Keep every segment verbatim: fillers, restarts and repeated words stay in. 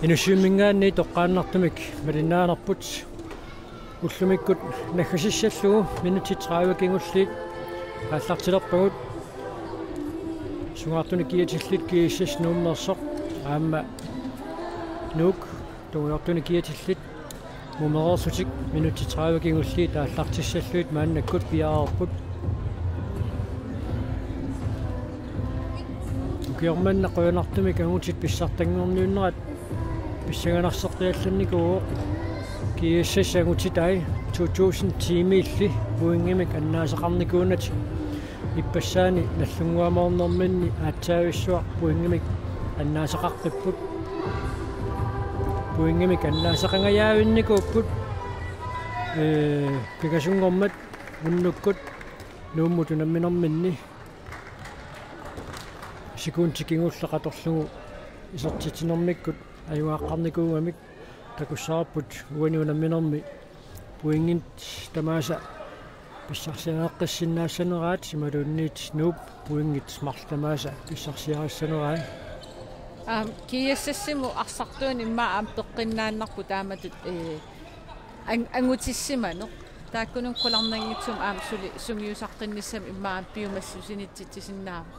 Inussivimminngaanniit toqqaannartumik malinnaanerput ullumikkut naggasissallugu minutsit tredive kingulliit aallartilerpagut. Sungaartunik kiatillit G S S Nuummeersoq aamma Nuuk tungujortunik kiatillit mumereerlutik minutsit tredive kingulliit aallartissallugit maannakkut piareerput. Ukioq manna qujanartumik angutit pissartanngorniunnerat pissanganarseqqiallannikuuvoq. G S S angutitai to tusind ti-miilli pointimik annaasaqarnikuunatik ippassaani Nagdlunguamoornerminni aatsaavissuaq pointimik annaasaqaqqipput. Pointimik annaasaqangajaavinnikuupput, ee, pingasunngormat unnukkut Nuummut unamminerminni sekundit kingulleq atorlugu isertitsinermikkut ajugaaqqarnikuugamik. Takussavarput uani unamminermi pointit tamaasa pissarsiareqqissinnaassaneraat imaluunniit Nuup pointit marluk tamaasa pissarsiarissanerai. Aam, G S S-imut arsartuunik immaqa aamma peqqinnaannarpoq taamatut, ee, an-, angutissimanut. Taakkununnga qularnanngitsumik aamma suli sungiusaqqinnissamik immaqa aamma piumassusinittitsisinnaavoq.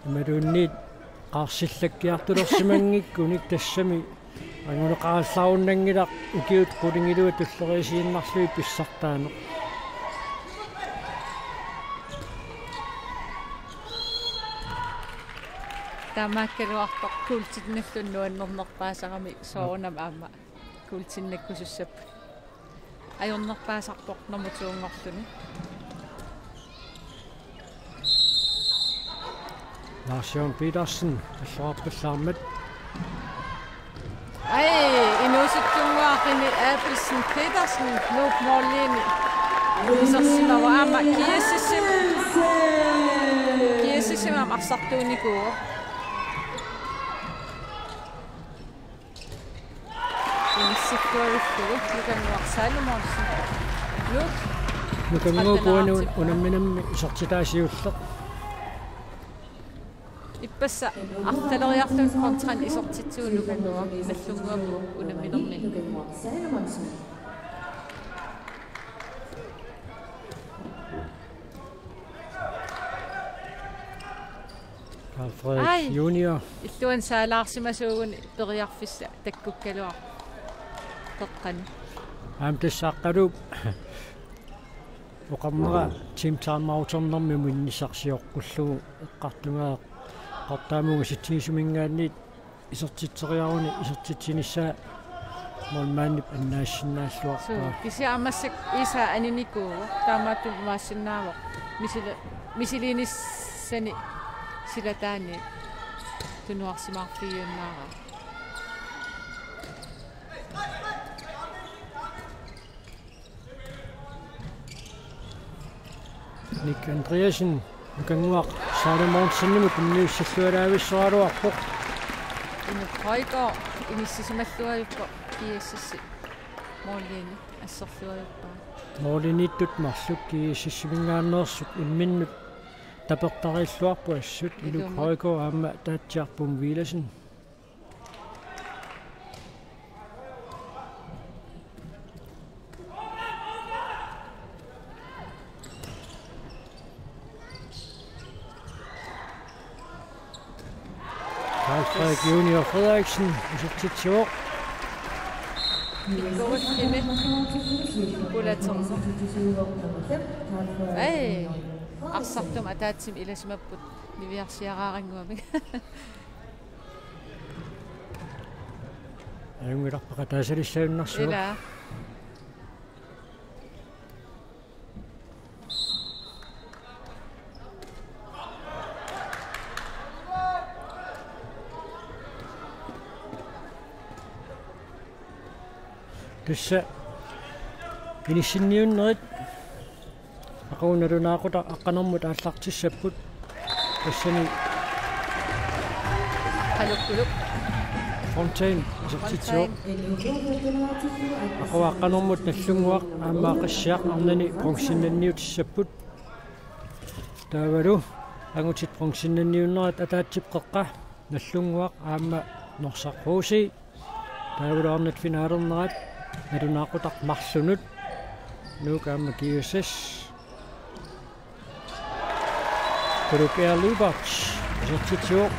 Imaluunniit qaarsillakkiartulersimanngikkunik tassami anguneqarallarunnanngilaq ukiut qulingiluat tulleriisiinnarlugit pissartaaneq. Taamaakkaluartoq kuultinnullu nuannernerpaasarami soorunami aamma kuultinnakkusussappat. Ajornerpaasarpoq nummer to-nngorluni. Lars Jørgen Petersen, alluarpallaarmat. Ai, inuusuttunnguaq Rene Abelsen Petersen, Nuup målimi. Isersimavoq aamma G S S-im. G S S-imi aamma arsartuunikuuvoq. Inissikkuavillugu Nukannguaq Salomonsen. Nuuk. Nukannguaq uani unamminermi isertitaa siulleq. Ippassaa artaleriarluni kontrani isertitsivoq Nukannguaq Nagdlunguammut unamminermi. Karl Frederik Ai. Junior. Illuanni saalaarsimasuuguni periarfissaq takkukkaluarpoq peqqani. Aamma tassa Aqqaluup oqarnera team timeouternermi muinnissarsioqqullugu eqqartugaaqqortaamuga sitsigisuminngaanniit isertitseriaruni isertitsinissaa målmandip annaassinnaalluarpaa. Suu, kisianni aamma massakkut Iisa aninikuuvoq, taamaattumik imaassinnaavoq misili-, misiliinissani silataani tunuarsimaarfigiunnaaraa. Nick Andreasen, Nukannguaq Salomonsenimut tunniussillualaavissoraluarpoq. Inuk Højgaard inissisimalluarpoq G S S-ip målimi asserluarpaa. Målimiittut marluk G S S-iminngaanneersut imminnut tapertariilluarput assut Inuk Ilumut. Højgaard aamma Taatsiarpung Villadsen. Karl Frederik Junior Frederiksen, isertitsivoq. Ikkorullini. Pulatersoq. Ai, arsartumik ataatsimik ilasimapput niviarsiaraarannguamik. Ajunngilarpara taasalissaannarsuaq. Ila. Tassa inissinniunnerit aqagu nalunaaqutaq aqqanermut aallartissapput. Tassani Qalukkuluk. Fontaine isertitsivoq. Fontaine. Aqagu aqqanermut Nagdlunguaq aamma Aqissiaq arnani bronzinnanniutissapput. Taavalu Angutit bronzenniunnerat ataatsip qeqqa Nagdlunguaq aamma Norsaq H C. Taavalu arnat finalernerat nalunaaqutaq marlunut. Nuuk aamma G S S. Uluk Air Lyberth isertitsivoq.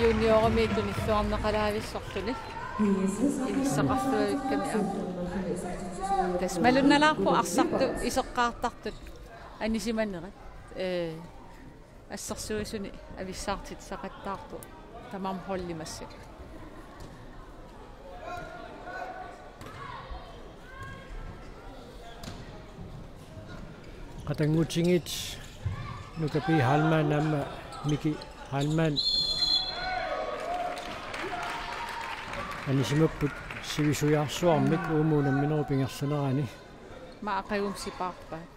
Juniorimiittut illuarneqalaavissorluni. Inissaqarluavikkami aamma. Tassa malunnalaarpoq arsartut iseqqaartartut anisimanerat. Ee, assersuisuni avissaartitsisaqattaarpoq tamarmik holdit massakkut. Qatanngutigiit Nuka P. Heilmann aamma Miki Heilmann anisimapput sivisujaarsuarmik uuma unamminerup ingerlanerani. Maaqagum sipaarpaat.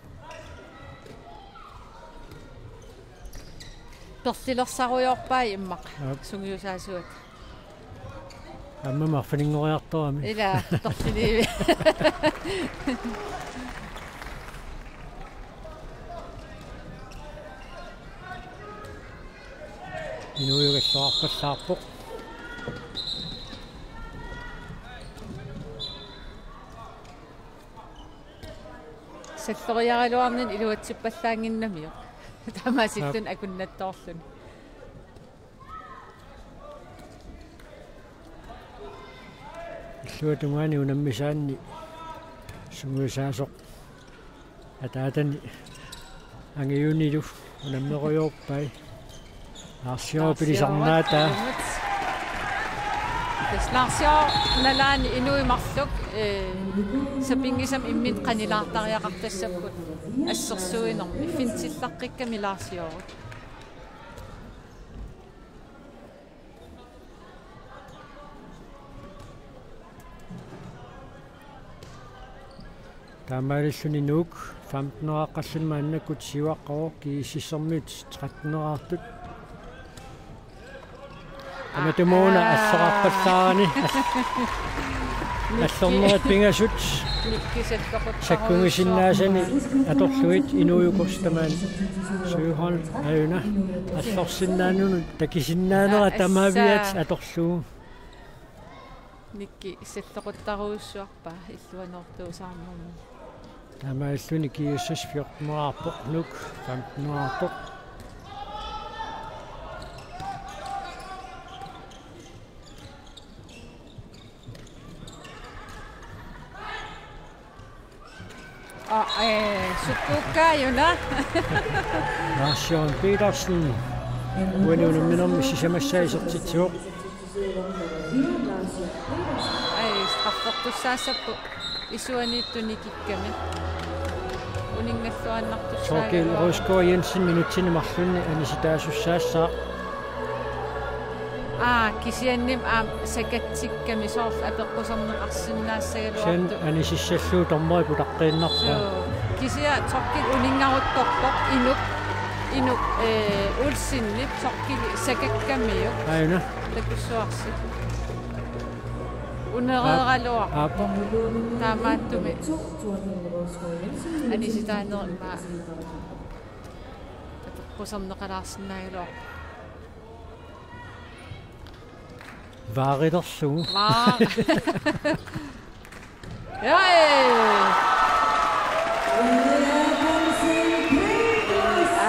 Perlilersarujoorpai immaqa. Aap. Sungiusaasuata. Aamma arfininngoriartorami. Ila, perliliivi. Inuup alluarpallaarpoq. Salloriaraluarnini iluatsippallaannginnamiuk. Taamaasilluni. Aap. Akunnattoorluni. Illuatungaani unammisaanni sungiusaasoq ataatani angajunilu unammerujoorpai. Laarsiooq pilisarnaataa. Tassa Laarsiooq nalaani inuit marluk, ee, sapinngisamik imminut qanilaartariaqartassapput assersuinermi. Fintillarqikkami Laarsiooq. Taamaalilluni Nuuk femteneraqqalluni maannakkut siuaqqavoq, G S S-ermiut tretteneraartut. Amatumuuna, aa, allorarpallaarani. Allornerit pingasut. Nikki salloquttarujussuarpaa. Sakkugisinnaasani atorlugit inuujukorsut tamaani. Søholm, aajuna. Allorsinnaanunut takisinnaanera, aa, tamaviat, assa, atorlugu. Nikki salloquttarujussuarpaa illuanoortuusaarnermi. Taamaalilluni G S S fjorteneraarpoq, Nuuk femteneraarpoq. Aa, ee, sukkuukkaajuna. Lars Jørgen Petersen. Uani unamminermi sisamassaa isertitsivoq. Ai, straffertussaassapput isuaniittut nikikkami. Uninngalluinnartussaagaluarpoq. Thorkild Rosgaard Jensen minutsini marlunni anisitaasussaassaaq. Aa, kisiannimi aamma sakatsikkami soorlu apeqquserneqarsinnaassagaluartoq. Kisianni anisissallugu dommeri putaqqiinnarpaa. Suu, kisianni Thorkild uninngaruttorpoq Inuk, Inuk, ee, Olsenip Thorkildip sakakkamiuk. Aajuna. Takussuarsi. Unereeraluarpoq. Aap. Taamaattumik anisitaanerma apeqquserneqalaarsinnaagaluarpoq. Vaarilerlugu. Vaa. Joi!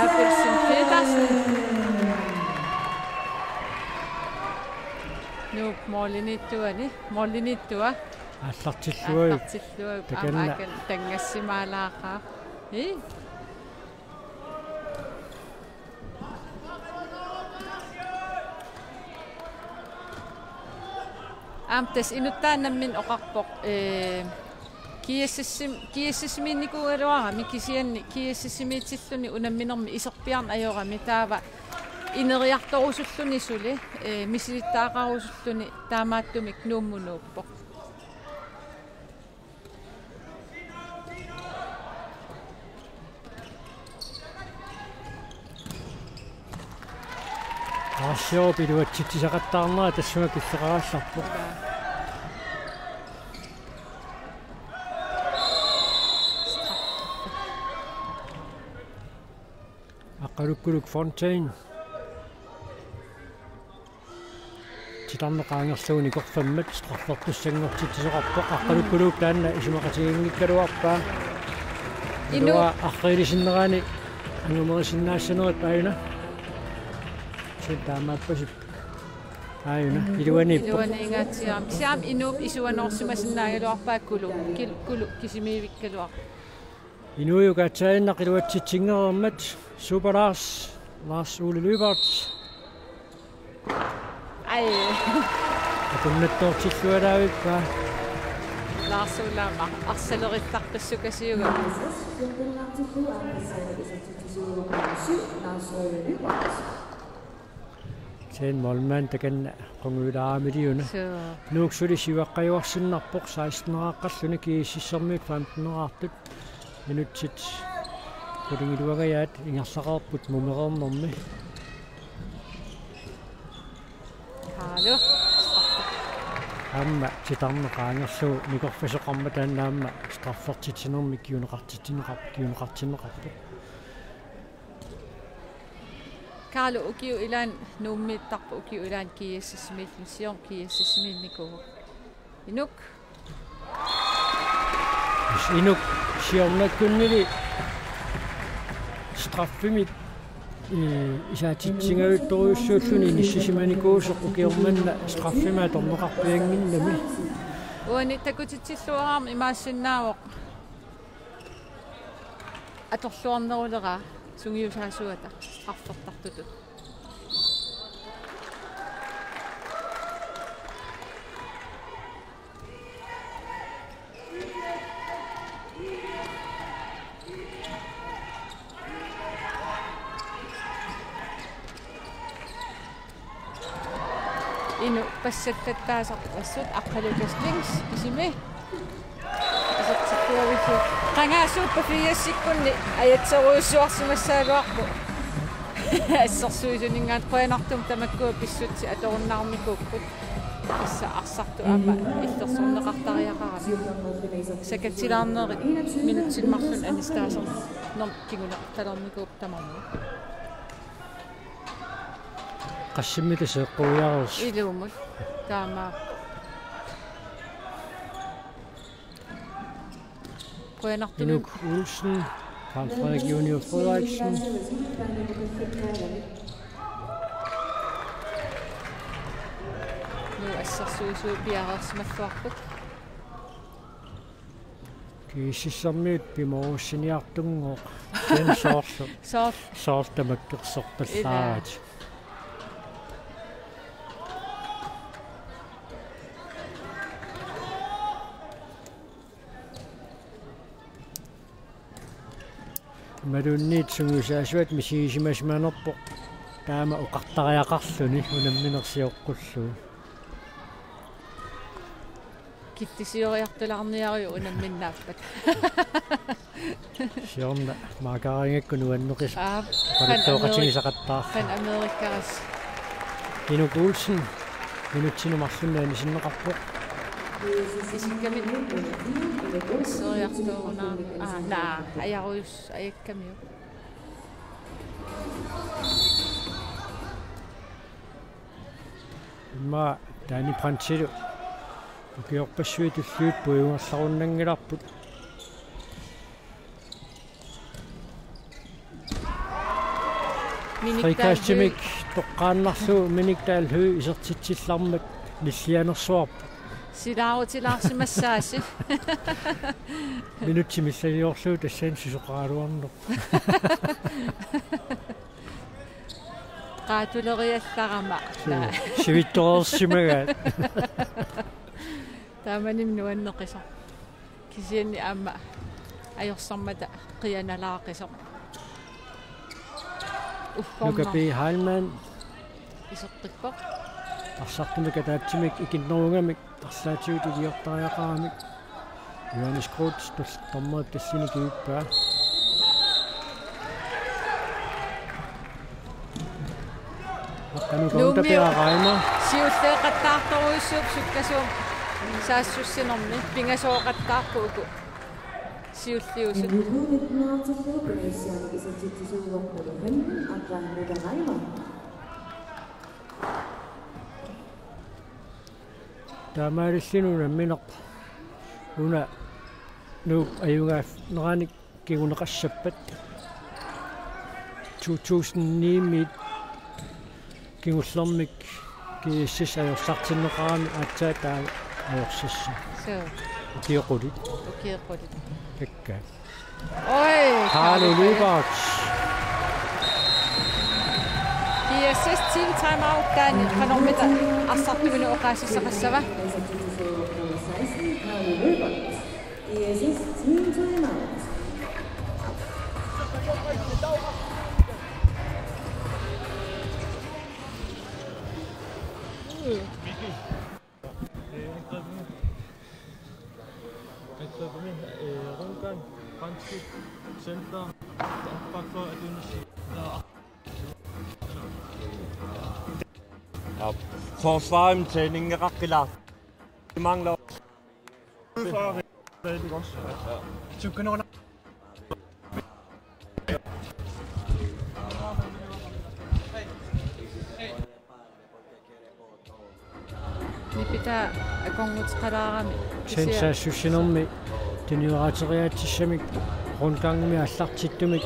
Abelsen Petersen. Nuuk målimiittuani, målimiittua. Aallartillugu. Aallartillugu. Takanna. Aamma akan tanngassimaalaaqaaq. Ii. Aamma tassa inuttaa nammineq oqarpoq, ee, G S S-im-, G S S-imiinnikuugaluarami kisianni G S S-imiitilluni unamminermi iserpiarneq ajorami, taava ineriartorusulluni suli, ee, misilittagaqarusulluni, taamaattumik Nuummut nuuppoq. Aasiorp iluatsitsisaqattaarnera tassunga killeqarallarpoq. Aqqalukkuluk Fontaine. Titarneq qaangerlugu nikorfammat straffertussanngortitsisoqarpoq. Aqqalukkuluk taanna isumaqatiginngikkaluarpaa. Inuk. Ilua arriilisinnerani angumerisinnaassanerit aajuna. Sen taamaappasippoq. Aajuna. Iluaniippoq. Iluaniingaatsiarami. Kisianni Inuk isuanoorsimasinnaagaluarpaa Kuluk. Kil-, Kuluk kisimiivikkaluarpoq. Inuup kaatsaaginnaq iluatsitsinngereermat Super Lars, Lars Ole Lyberth. Ai. Akunnattoortilluaraavippaa. Lars Ole aamma arsalerillaqqissukasiugami. Sen målmand takanna qungujulaaramiuna. Suu. Nuuk suli siuaqqajuarsinnarpoq seksten-eraaqqalluni, GSS-ermiut femten-eraartut. Minutsit qulingiluangajaat ingerlaqareerput mumereernermi. Hallo. Aamma titarneq qaangerlugu nikorfisoqarmat taanna aamma straffertitsinermi kinguneqartitsineqar-, kinguneqartinneqarpoq. Kaalo, ukiup ilaani Nuummiittarpoq, ukiup ilaani GSS-imiilluni, siorna GSS-imiinnikuuvoq. Inuk. Inuk siornakkunnili straffimik, eh, isaatitsingajuttorujussuulluni inissisimanikuusoq, ukioq manna straffimik atorneqarpiannginnami. Uani takutitsilluaraarmat imaassinnaavoq atorluarneruleraa sungiusaasuata straffertartutut. Inuk passattattaasarput assut, Aqqalukas Lings kisimi. Isertittuavigit. Qangaasuuppat firsikkunni ajatserujussuarsimassagaluarpoq. Assersuisuninngaanniit qujanartumik tamakkua pissutsit atorunnaarnikuupput. Tassa arsartut aamma illersorneqartariaqarami. Sakatilaarnerit minutsini marlunni anistaasornermik kinguneqartalernikuupput tamarmik. Qassimmita seeqquiareersoq. Ilumut. Taama. Qujanartumik. Inuk Olsen, Carl Frederik Junior Frederiksen. Nuuk assersuisui piareersimalluarput. GSS-ermiut pimoorussiniartunngooq. Sen soorlu. Soor-. Soorlu tamakkersorpallaaraat. Ilaa. Imaluunniit sungiusaasuata misigisimasimanerpoq taama oqartariaqarluni unammineq sioqqullugu. Kittisioriartulaarniaruit unamminnaappat. Siorna maakaarinngikkunik nuanneqis-. Aap, oqaluttuoqatigisaqattaarluni. Pan Amerikaris. Inuk Olsen, minutsini marlunni anisinneqarpoq. Isikkamik. Asseriartuugunarami. Aa, naa, ajarujus-, ajakkamiuk. Immaqa Danny Brandtilu ukiorpassuit tulliuttut puigorlarunnanngilarput. Minik Dahl Høegh. Frikastimik toqqaannarlugu Minik Dahl Høegh isertitsillarmat nillianersuarpoq. Silaarutilaarsimassaasi. Minutsit millaliorlugu tassani susoqaraluarneq. Qaatuleriallarama. Suu, sivitsoreersimagaat. Taamanimi nuanneqisoq. Kisianni aamma ajorsamata qianalaaqisoq. Uffamma. Nuka P. Heilmann. Iseqqippoq. Arsartumik ataatsimik ikinnerugamik arlaatigut iliortariaqaramik. Johannes Groth tul-, dommerip tallini kivippaa. Aqqanuka Nuummiut Unterberg Reimer. Siulleeqattaartorujussuupput sukkasuumik saassussinermi, pingasooqattaarput uku. Siulliusut. Taamaalilluni unammineq una Nuup ajugaaneranik kinguneqassappat. To tusind ni-miit kingullermik G S S ajorsartinneqarami aatsaat taava ajorsassaaq. Suu. Ukioqqutit. Ukioqqutit. Takka. Oj, Kaali Kaali Lyberth. G S S team timeout taanna qanormita arsartuminut oqaasissaqassava? G S S team timeout. Forsvarimi træningeqaqqilaartoq. De mangler. Nipita akornuteqalaarami. Sensaassussinermi tunioraatigiaatissamik rundgangimi aallartittumik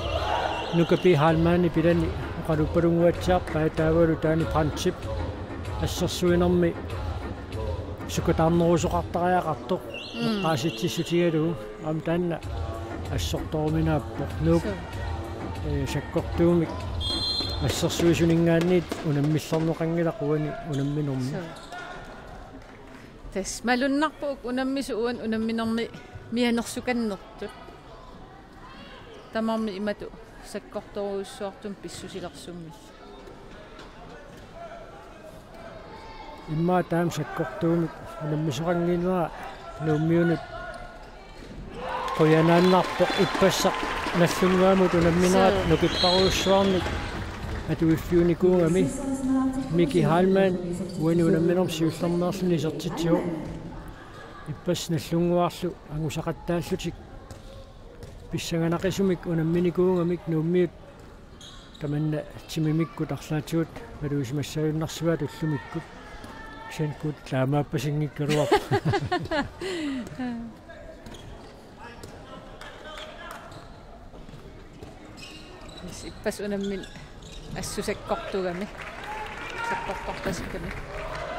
Nuka P. Heilmann pilani oqaluppalunnguatsiarpaa taavalu Danny Brandtip assersuinermi sukataarnerusoqartariaqartoq. Mm. Eqqaasitsissutigalugu aamma taanna assortoruminaappoq. Nuuk, suu, ee, sakkortuumik assersuisuninngaanniit unammillorneqanngilaq uani unamminermi. Suu. Tassa malunnarpoq unammisut uani unamminermi mianersukannertut. Tamarmik imatut sakkortoorujussuartumik pissusilersummillu. Immaqa taama sakkortuumik unammisoqannginnera Nuummiunut qujanaannarpoq ippassaq Nagdlunguamut unamminerat. Suu. Nukipparujussuarnik atuiffiunikuugami. Miki Heilmann uani unamminermi siullermeerluni isertitsivoq. Ippassaq Nagdlunguarlu angusaqattaallutik pissanganaqisumik unamminikuugamik Nuummiut tamanna timimikkut arlaatigut maluusimassagunarsivaat ullumikkut. Kisianni taamaappasinngikkaluarpoq. Ippassaq unammineq assut sakkortugami. Sakkortortasikkami.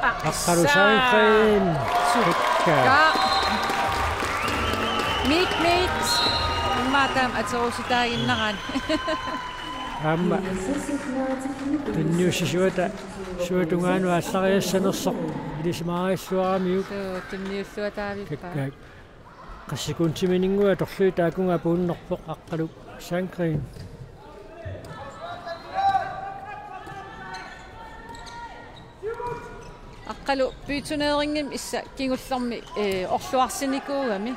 Aqqalu Sandgreen. Sukka. Sukka. Miit, miit. Immaqa taama aterusutaaginnaraanni. Aamma tunniussisuata suatungaanut aallariassanersoq ilisimaarissuaramiuk. Suu, tunniulluataavippaa. Kakkaak. Qassikundiminnguaq atorlugit taakkununnga apuunnerpoq Aqqalu Sandgreen. Aqqalu bytunerinngimmat issa kingullermi, ee, orluarsinikuugami,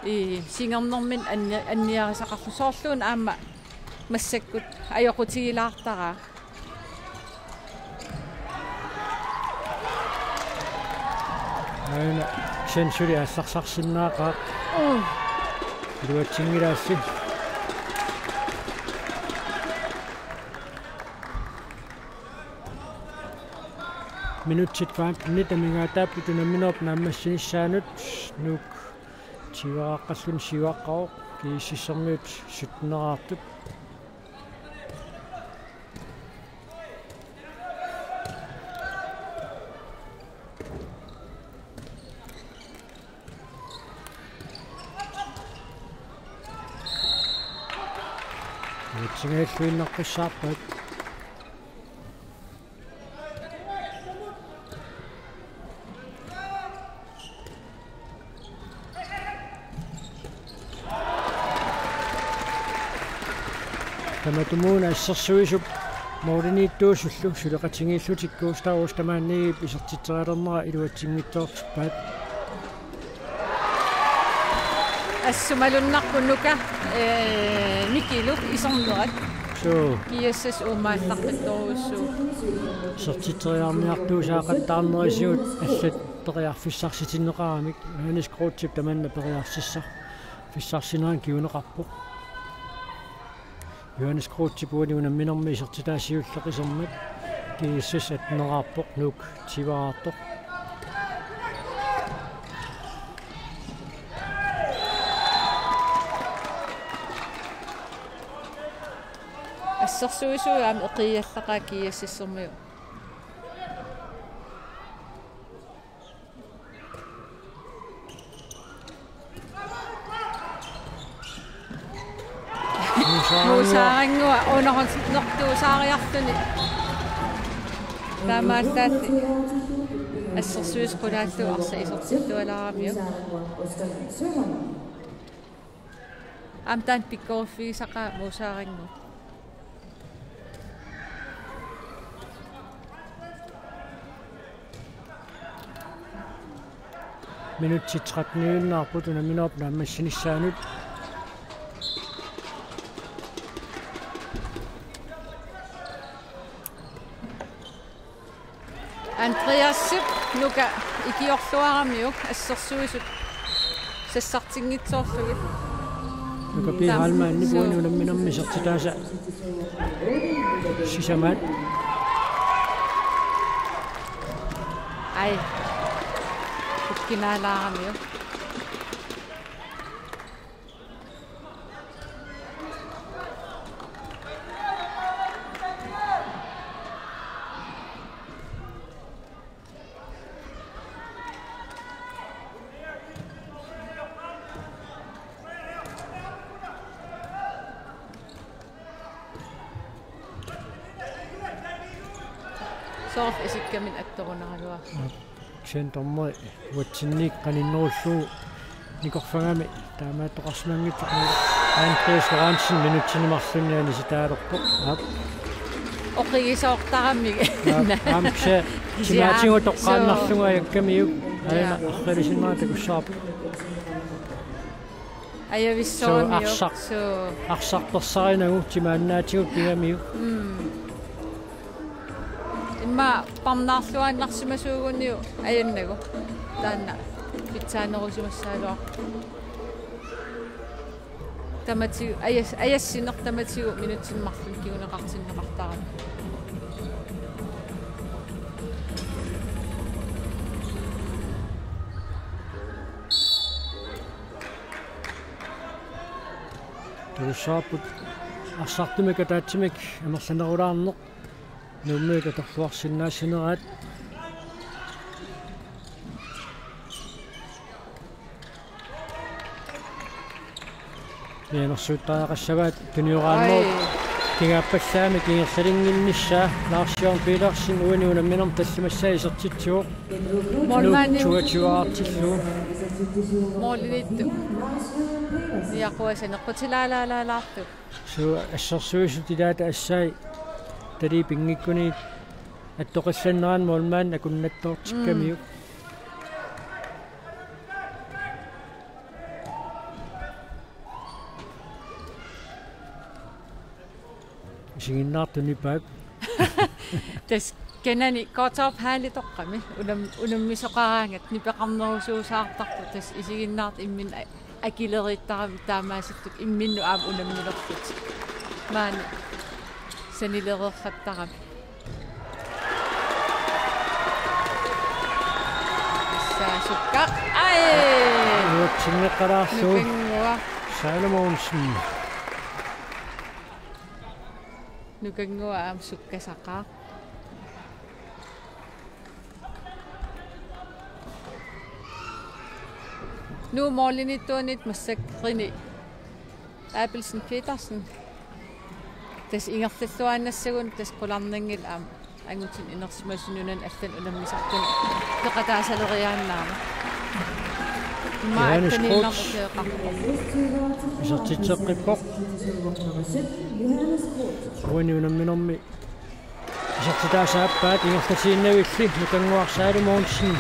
ee, singernermini anni-, anniarisaqarlugu soorluuna aamma massakkut ajoqutigilaartaraa. Aana sensori aallarsarsinnaaqaaq. Mm. Iluatsinngilaalli. Minutsit femtenit amigaataapput unamminerup naammassinissaanut. Nuuk tyveqarluni syvogfyrre, G S S-ermiut sytteneraartut. Uatsingajalluinnaqqissaarpaat. Tamatumuuna assersuisup mooriniittuusullu suleqatigiillutik Gustav Ostermann-ip isertitserialernera iluatsinngitsoortippaat. Assut malunnarpoq Nuka, ee, Mikilu isernerat. Suu. G S S uumaallarpittorujussuuvoq. Isertitseriarniartuusaaqattaarnerisigut allat periarfissarsitinneqaramik. Johannes Grothip tamanna periarsissaq. Pissarsinerani kinguneqarpoq. Johannes Kreutzip uani unamminermi isertitaa siulleq isermat. G S S atteneraarpoq, Nuuk tyveraartoq. Assersuisui aamma eqiallaqaat G S S-ermiut. Musaarannguaq underhåndsnertuusaariarluni. Taamaallaat assersuisut qulaallugu arsaq isertillualaaramiuk. Aamma taanna pikkoriffigisaqaat Musaarannguaq. Minutsit tretten-iunnaarput unamminerup naammassinissaanut. Andreasip Nuka ikiorluaramiuk assersuisut sassartinngitsoorlugit. Nuka P. Taam-, Heilmann-ip suu. Uani unamminermi isertitaasa sisamaat. Ai. Ukkinaalaaramiuk. Soorlu isikkamik attorunaraluarpoq. Kisianni dommeri uatsinniikka qaninnerullugu nikorfagami taamaattoqarsimanngitsoq. Andreas Lorentzen minutsini marlunni anisitaalerpoq. Aap. Oqigisoortaramik. Aap, aamma kisianni timaatigut toqqaannarlugu ajakkamiuk. Aana arralisimaat takussavarput. Ajavissooramiuk. Suu, arsaq. Suu. Arsartorsarinagu timaannaatigut pigamiuk. Mm. Immaqa parnaarluaannarsimasuuguniuk ajannagu. Taanna pitsaanerusimassagaluarpoq. Tamatigut, ajas-, ajassineq tamatigut minutsini marlunni kinguneqartinneqartarami. Takussavarput arsartumik ataatsimik amerlanerulaarneq. Nuummiut atorluarsinnaassagaat. Mianersuuttariaqassavaat tunioraannerup. Ai. Kingaappallaamik ingerlalinnginnissaa Lars Jørgen Petersen uani unamminermi tallimassaa isertitsivoq. Målmandi. Nuuk toogtyve-aartillugu. Målimiittoq. Niaquasa neqqutilaalaalaalaartoq. Suu, assersuisut ilaata assai talii pinngikkunit attoqillannerani målmand akunnattoortikkamiuk. Mm. Isiginnaartut nipaat. Tassa kanani Qaqortup hallitoqqami unam-, unammisoqaraangat nipeqarnerusuusaartarpoq, tassa isiginnaartut imminnut a-, akileriittarami taamaasilluni imminnut aamma unammilerlutik. Maani sanilereerrattarami. Tassa sukka. Ai! Nuatsinneqalaarlugu. Nukannguaq. Salomonsen. Nukannguaq aamma sukkasaqaaq. Nuup målimiittuaniit massakkut Rene Abelsen Petersen. Tassa ingerlalluaannassagunarpoq, tassa qularnanngilaq aamma angutit inersimasut nunanut allanut unammisartunut peqataasaleriaannaavoq. Immaqa Johannes Kreutzmann Kreutzmann. Isertitseqqippoq. Uani unamminermi isertitaasa aappaat ingerlatiinnavilli Nukannguaq Salomonsen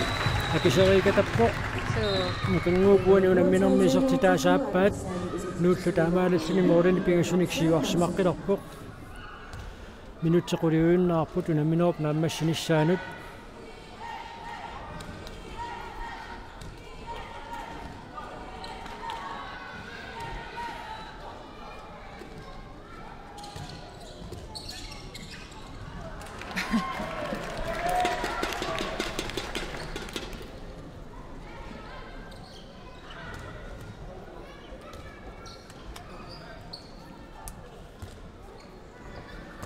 akiseriikatappoq. Suu. Nukannguup uani unamminermi isertitaasa aappaat Nuullu taamaalilluni målinik pingasunik siuarsimaqqilerpoq. Minutsit quliujunnaarput unamminerup naammassinissaanut.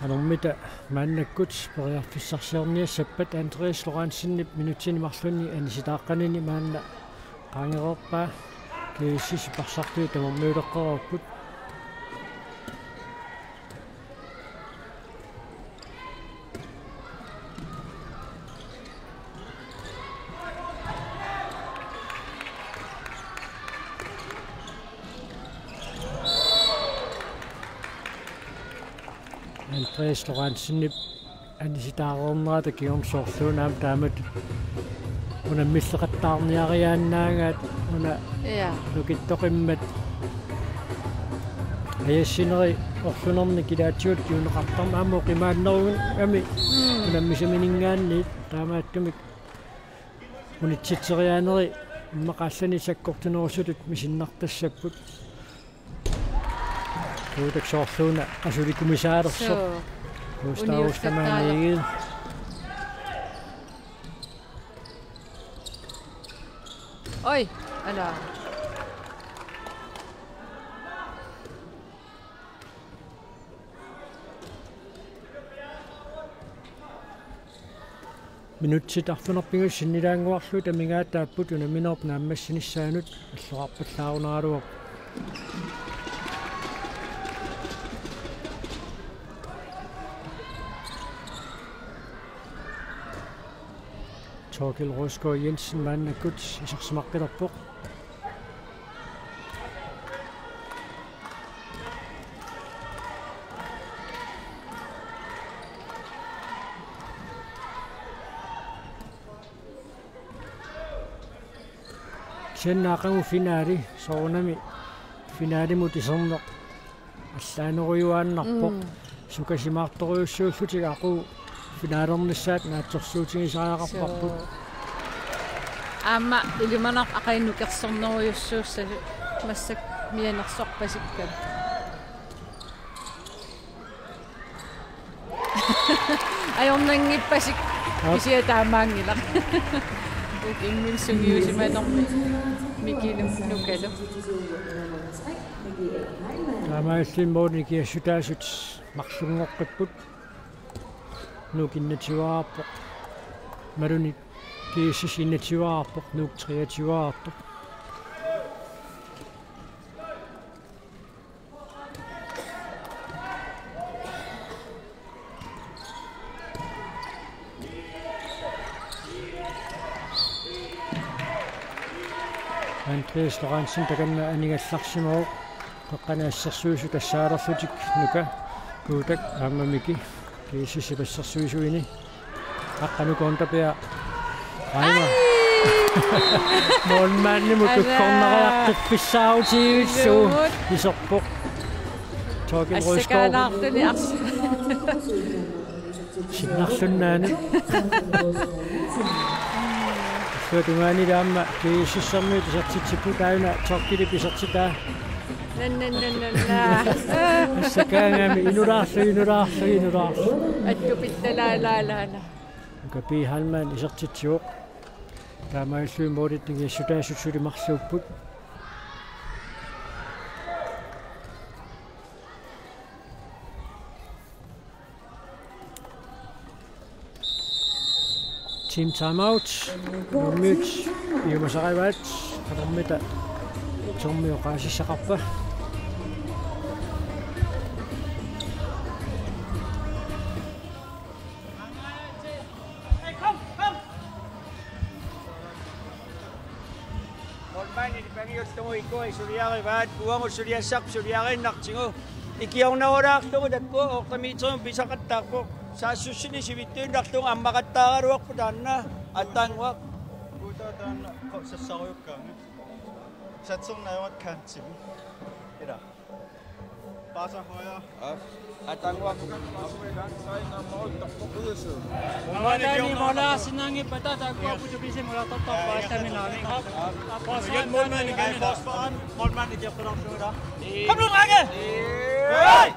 Qanormita maannakkut periarfissarsiorniassappat? Andreas Lorentzen minutsini marlunni anisitaaqqanini maanna qaangereerpaa. G S S-ip arsartui tamarmiuleqqareerput. Andreas Lorentzenip anisitaareernerata kingorna soorluuna aamma taamatut unammilleqattaarniariaannaagaat una. Ja. Nukittoqimmat ajassineri orlunerni kilaatigut juuneqartarmat aamma oqimaannerugami. Mm. Unammisamininngaanniit taamaattumik unitsitseriaaneri immaqa allanik sakkortunerusutut misinnartassapput. Guutak soorluuna qasulikumisaalersoq. Suu. Gustav Ostermann. Uniussataala. Oi, ala. Minutsit arfineq-pingasut sinnilaannguarlugit amigaataapput unamminerup naammassinissaanut, allorarpallaarunaraluarpoq. Torkild Rosgaard Jensen maannakkut isersimaqqilerpoq. Kisianni aqagu finali, soorunami finalimut iserneq allaanerujuaannarpoq. Mm. Sukasimaartorujussuullutik aqagu finalernissaat naatsorsuutigisariaqarparput. Suu. Aamma ilimanarpoq aqagu nukersornerujussuussasut massakkut mianersorpasikkamik. Ajornanngippasik. Aap. Kisianni taamaanngilaq. Ukimmik sungiusimanermi Mikilu nukalu. Taamaalilluni målini ikiassutaasut marlunngoqqipput. Nuuk enogtyvearpoq. Imaluunniit G S S enogtyvearpoq, Nuuk treogtyvearpoq. Andreas Lorentzen takanna anigallarsimavoq, qeqqani assersuisut tassaalerlutik Nuka, Guutak aamma Miki, G S S-ip assersuisuini. Aqqanuku Underberg. Aima. Ai! Målmandimut. Ala. Kukkornariartiffissaarutigivillugu. Ilumut. Iserpoq. Torkild Rosgaard. Assakaalaartuni ars-. Sinnarlunnaani. Illuatungaani taama G S S-ermiut isertitsipput, taanna Torkildip isertitaa. Nan, nan, nan, nan, nan. Assakaagami inulaarlu, inulaarlu, inulaarlu. Attupittalaalaalaa. Nuka P. Heilmann isertitsivoq. Taamaalilluni målit ikiassutaasut suli marluupput. Team timeout. Målmandit piumasarivaat. Qanormita tormi oqaasissaqarpa? Målmandit nipangiullugu ikuai suliarivaat, uagut suliassarput suliariinnartigu. Ikiornerulaarlugu takkua otte meterimut pisaqattaarpoq. Saassussineq sivitsuinnarlugu ammaqattaaraluarpoq taanna. Atannguaq. Guutaa taanna qo-, sassarujukkaangat. Satsernaajuat kantimi. Ila. Paasa højre. Ja. Atannguaq. Målmandini målaasinnaanngippat taakkuapput tupisi målaatortarput aatsaminnaani. Hjælp målmanden igen. Forsvareren. Målmanden igen på den side der. Kom nu, drenge! Hey!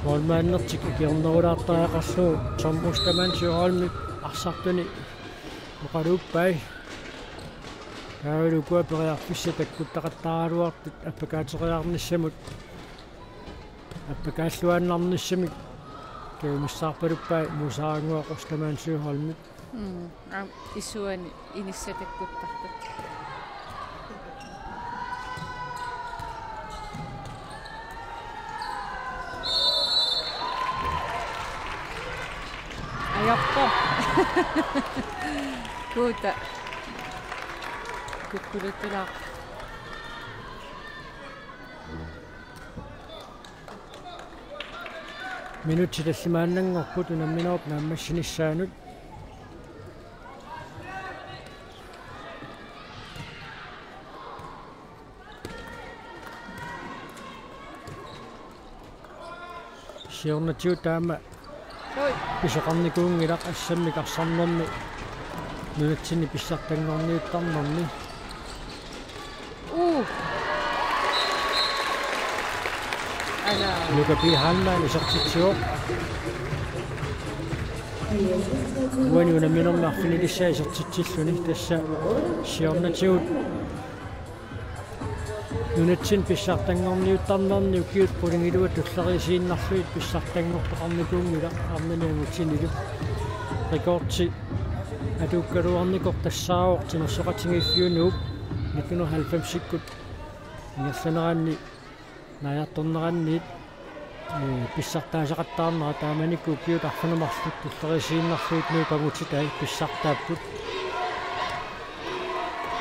Målmandertik ikiornerulaartariaqarlugu Tom Ostermann Søholmip arsartuni oqaluuppai. Taavalu ukua periarfissat takkuttaqattaaraluartut appakaateriarnissamut, appakaalluinnarnissamik kajumissaarpaluppai Muusaq Aranguaq Ostermann Søholmip. Mm, aamma isuani inissat takkuttartut. Ajorpoq. Kuuta. Kukkuluttulaaq. Minutsit tallimaannanngorput unamminerup naammassinissaanut. Siornatigut taama Oi. Pisoqarnikuunngilaq assammik arsarnermi nunatsinni pissartanngorniuttarnermi. Uu. Ala. Nuka P. Heilmann isertitsivoq. Uani unamminermi arfinilissaa isertitsilluni, tassa siornatigut nunatsinni pissartanngorniuttarnerni ukiut qulingiluat tulleriiaasiinnarlugit pissartanngortoqarnikuunngilaq arnani angutinilu. Rekordi atuukkaluarnikoq tassaavoq timersoqatigiiffiunuup nitten hundrede og halvfemsikkut ingerlaneranni naajartorneranniit, ee, pissartaasaqattaarnera, taamanikkut ukiut arfineq-marluk tulleriiaasiinnarlugit Nuup angutitai pissartaapput.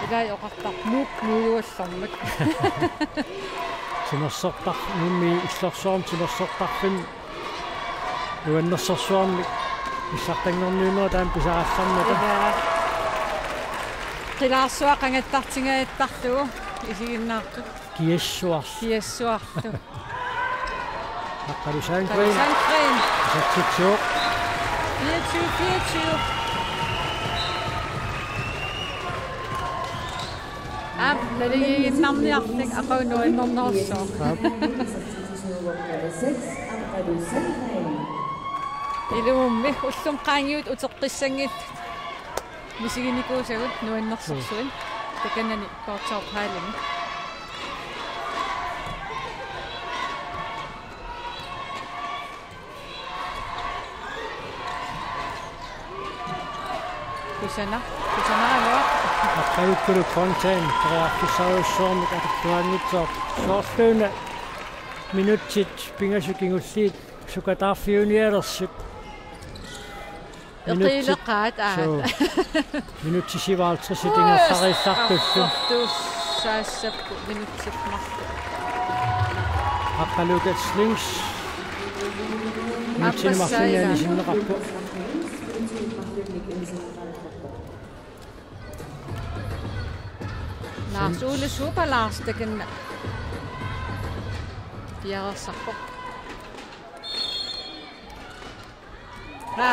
Ilai oqartarpoq Nuup nuiuallarmat. Timersortar-, Nuummi Illorsuarmi timersortarfimmi Nuannersorsuarmi pissartanngorniunnerat taama pisarallarmata. Ilaa. Qilaarsuaq qangattartingaattarlugu isiginnaartut. Kiassuarlu. Kiassuarlu. Aqqalu Sandgreen. Aqqalu Sandgreen. Isertitsivoq. Fireogtyve fireogtyve. Aap, naligiinnarniarlik aqagu nuannernersoq. Aap. Ilumummi ullumi qaangiuttut uteqqissanngillat. Misiginikuusagut nuannersorsuit. Mm. Takanani Portaup Heilimi. Kusanaq, kusanaraluaq. Aqqalukkuluk Fontaine, periarfissarujussuarmik atorluaanngitsoq. Soorluuna minutsit pingasut kingulliit sukataarfiunialersut. Minutsit. Eqiileqaat, aa. Suu. Minutsit syvoghalvtreds ingerlariillartullu. Arsortuussaassapput minutsit marluk. Aqqalukkat Slings. Minutsini marlunni anisinneqarpoq. Lars Ole Super Lars, takanna piareersarpoq. Aa.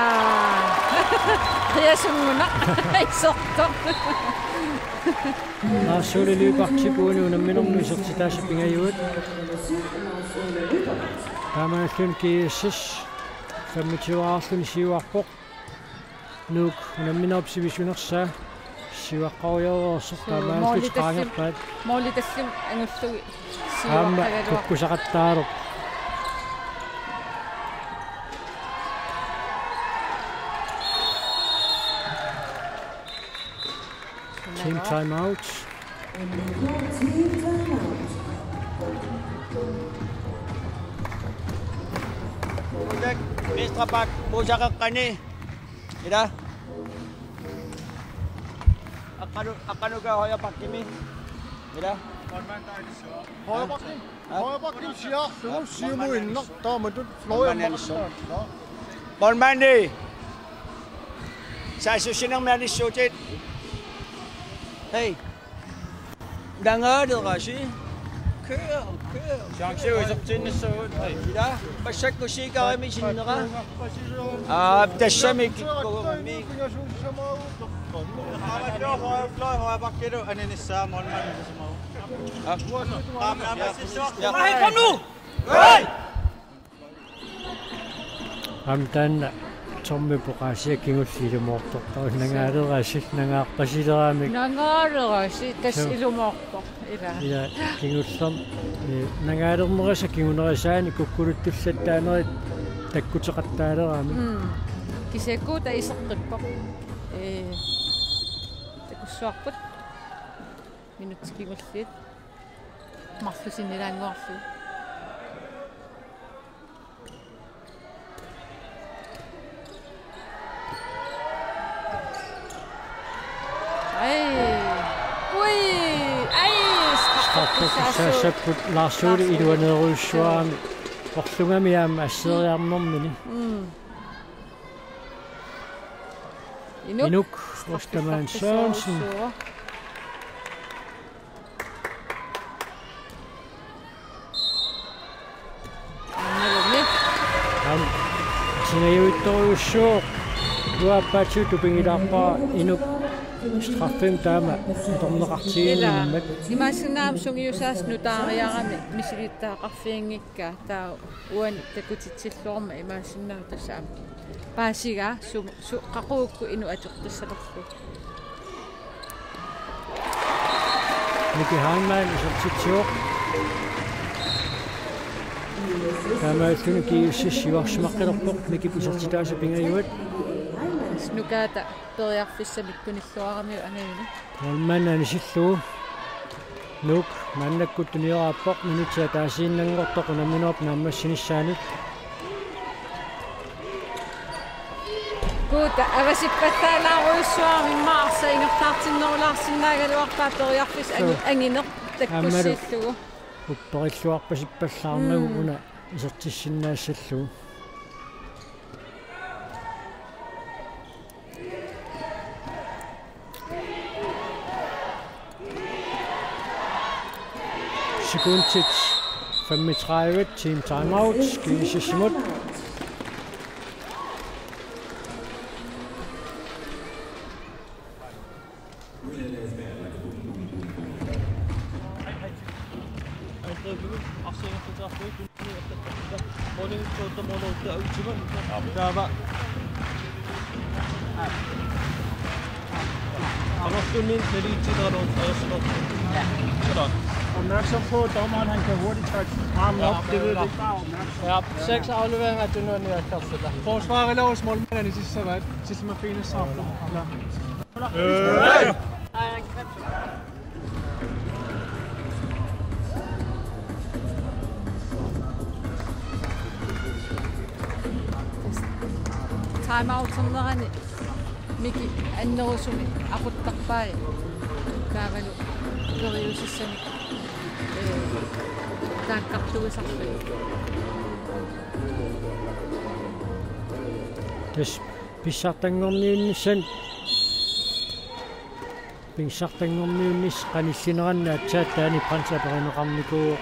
Qiasunnguaq. Isertoq. Lars Ole Lyberthip uani unamminermi isertitaasa pingajuat. Taamaalilluni G S S femogtyve-arluni siuarpoq. Nuuk unamminerup sivisunersaa siuaqqarujoreersoq. Suu, taamaalillutik qaangerpaat. Målitallum angullugit. Aamma siuaqqagaluaq. Kukkusaqattaalerpoq. Team timeout. Venstre back, Muusaq eqqani. Ila. Aqqalu-, Aqqaluka højre backimi. Ila. Højre backimi. Højre backimi siaarlugu siumuinnaq taamatut fløjimut. Målmandi. Saassussinermi alissuutit. Hej. Nangaalerasi. Kør, kør. Chance isertinnissagut. Ila, massakkut sikarimi sinnera. Aa, tassami kikkugamik. Højre fløj, højre back, aninissaa, målmand. Ja. Ja. Hej, kom nu! Hej! Aamma taanna Tommy Pokasia kingulleq ilumoortortoq. Nangaalerasi, nangaarpasileramik. Nangaalerasi, tassa Suu. Ilumoorpoq. Ila. Ila, kingullermi, eh, nangaalernerisa kingunerisaani kukkuluttullattaanerit takkuteqattaalerami. Mm. Kisianni Kuuta iseqqippoq. Eh, takussuarput. Minutsit kingulliit. Marluk sinnilaannguarlugu. Ai. Ui. Ai. Straffeqissaassapput Lars Ole iluaneerujussuarami. Orlungami aamma asseriarnermini. Mm. Inuk. Inuk Ostermann Sørensen. Aammalumi. Aamma sinajuttorujussuuvoq. Uaappaatigut tupigilaarpara Inuk straffemik taama atorneqartiginnginnammat. Ila. Imaassinnaavoq sungiusaasa nutaariarami misilittagaqarfiginngikkaa taava uani takutitsilluarmat imaassinnaavoq tassa aamma. Paasigaa su-, su-, qaqugukkut Inuk atortassalerlugu. Miki Heilmann isertitsivoq. Taamaalilluni GSS siuarsimaqqilerpoq Mikip isertitaasa pingajuat. Nukaata periarfissamik tunilluaramiuk angajuni. Heilmann anisillugu. Nuuk maannakkut tuniorarpoq minutsit ataasiinnanngortoq unamminerup naammassinissaanut. Kuuta avasippallaalaarujussuarami arsaq ingerlaartinnerulaarsinnaagaluarpaa periarfissaq angi-, Suu. Angineq aammalu takkussiillugu. Upperilluarpasippallaarnagu Mm. Una isertissinnaassallugu. Sekundit femogtredive, team timeout, GSS-imut. Taava. Amerluni naligiitsineranut ajorsimapput. Sådan. Opmærksom på, at dommeren, han kan hurtigt trække armen op. Det ved vi ikke. Bare opmærksom. Ja, seks afleveringer til nu, ni har kastet dig. Forsvaret over målmanden i sidste halvleg. Sidste med benet sammen. Ja. Time outernerani Miki annerusumik aquttarpai taavalu periusissamik, ee, taakkartuisarluni. Tassa pissartanngorniunnissamut Pissartanngorniunnissamut qanillineranni aatsaat Danny Brandt aperineqarnikuuvoq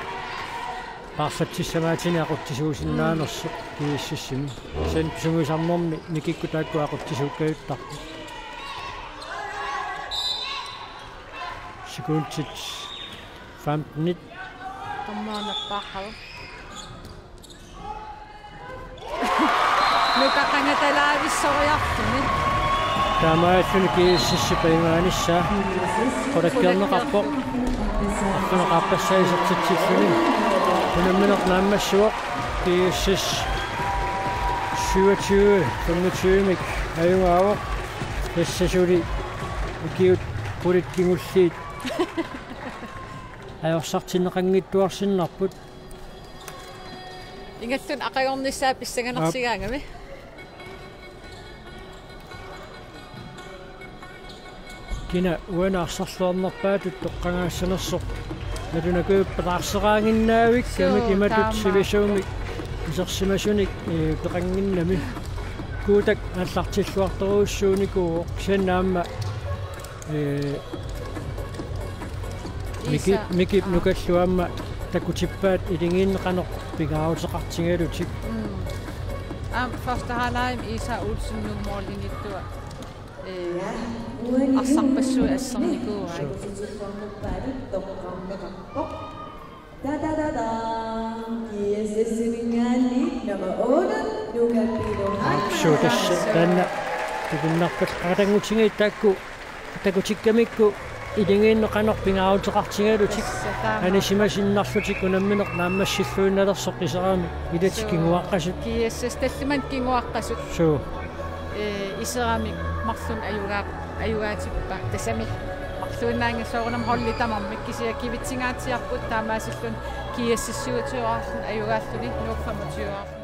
paarlatsissamaatini aqutsisuusinnaanersoq GSS-imi. Kisianni sungiusarnermi Mikikkut taakku aqutsisuukkajuttarput. Sekundit femtenit. Tammaannappaaqqavoq. Nukaqangatalaavissorujarluni. Taamaalluni GSS-ip ajugaanissaa qulakkeerneqarpoq. Arfineq-aappassaa isertitsilluni. Unammineq naammassivoq GSS syvogtyve femogtyve-mik ajugaavoq. Tassa suli ikiut qulit kingulliit ajorsartinneqanngittuarsinnarput. Ingammik aqagornissaa pissanganarsigaangami. Kina uani arsarluarnerpaatut toqqagaassanersoq. Nalunakujup peqarseqaaginnaavikkami. Suu, kimatut taama. Sivisuumik isersimasunik, ee, peqannginnami. Kuutak aallartilluartorujussuunikuuvoq kisianni aamma Ee, Miki-, Iisa. Mikip Aa. Nukallu aamma takutippaat iligiinneq qanoq pingaaruteqartigalutik. Mm. Aamma første halvlegimi Iisa Olsen nummer linjittua. Ee, arsarpassuit assernikuuai. Suu. Da, da, da, da. GSS-iminngaanniit nummer otte. Aapsuu, tassa taanna tupinnarpat qatanngutigiit taakku takutikkamikku iligiinnut qanoq pingaaruteqartigalutik anisimasinnarlutik unammineq naammassilluinnalersoq iserami ilatik kinguaqqasut. G S S tallimat kinguaqqasut. Suu. Ee, iseramik marlunnik ajugaa-, ajugaatippaat, tassami marluinnaanngissuugunarpoq holdit tamarmik, kisianni kivitsingaatsiarput taamaasilluni G S S syvogtyve-arluni ajugaalluni Nuuk femogtyve-arluni.